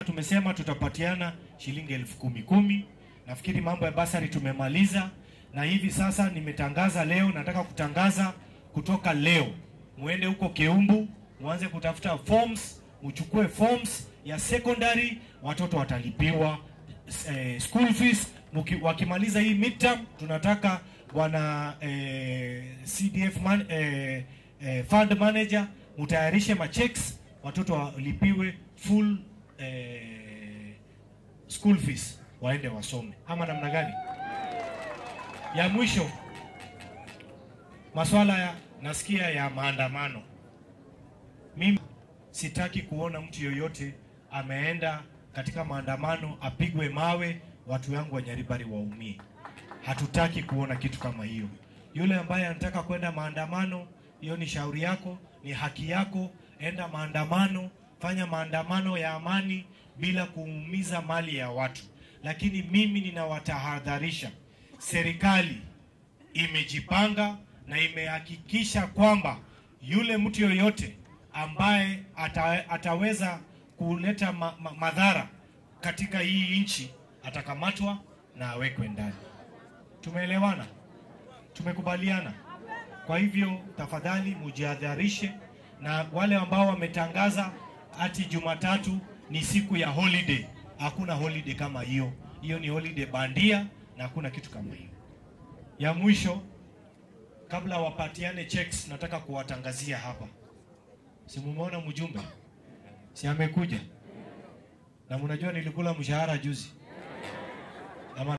Tumesema tutapatiana shilingi 10,000 10,000. Nafikiri mambo ya basari tumemaliza, na hivi sasa nimetangaza leo, nataka kutangaza kutoka leo, muende huko Keumbu muanze kutafuta forms, muchukue forms ya secondary, watoto watalipiwa school fees. Wakimaliza hii midterm, tunataka bwana CDF fund manager mutayarishe machecks, watoto walipiwe full school fees waende wasome, ama namna gani? Ya mwisho, maswala ya nasikia ya maandamano. Mimi sitaki kuona mtu yoyote ameenda katika maandamano apigwe mawe, watu wangu wa Nyaribari waumie. Hatutaki kuona kitu kama hiyo. Yule ambaye anataka kwenda maandamano, hiyo ni shauri yako, ni haki yako. Enda maandamano, fanya maandamano ya amani bila kuumiza mali ya watu. Lakini mimi ninawatahadharisha, serikali imejipanga na imehakikisha kwamba yule mtu yoyote ambaye ataweza kuleta madhara katika hii nchi atakamatwa na awekwe ndani. Tumeelewana? Tumekubaliana? Kwa hivyo tafadhali mujihadharishe, na wale ambao wametangaza ati Jumatatu ni siku ya holiday, hakuna holiday kama hiyo. Hiyo ni holiday bandia na hakuna kitu kama hiyo. Ya mwisho, kabla wapatiane checks, nataka kuwatangazia hapa. Si mumeona mjumbe? Si amekuja? Na mnajua nilikula mshahara juzi. Ama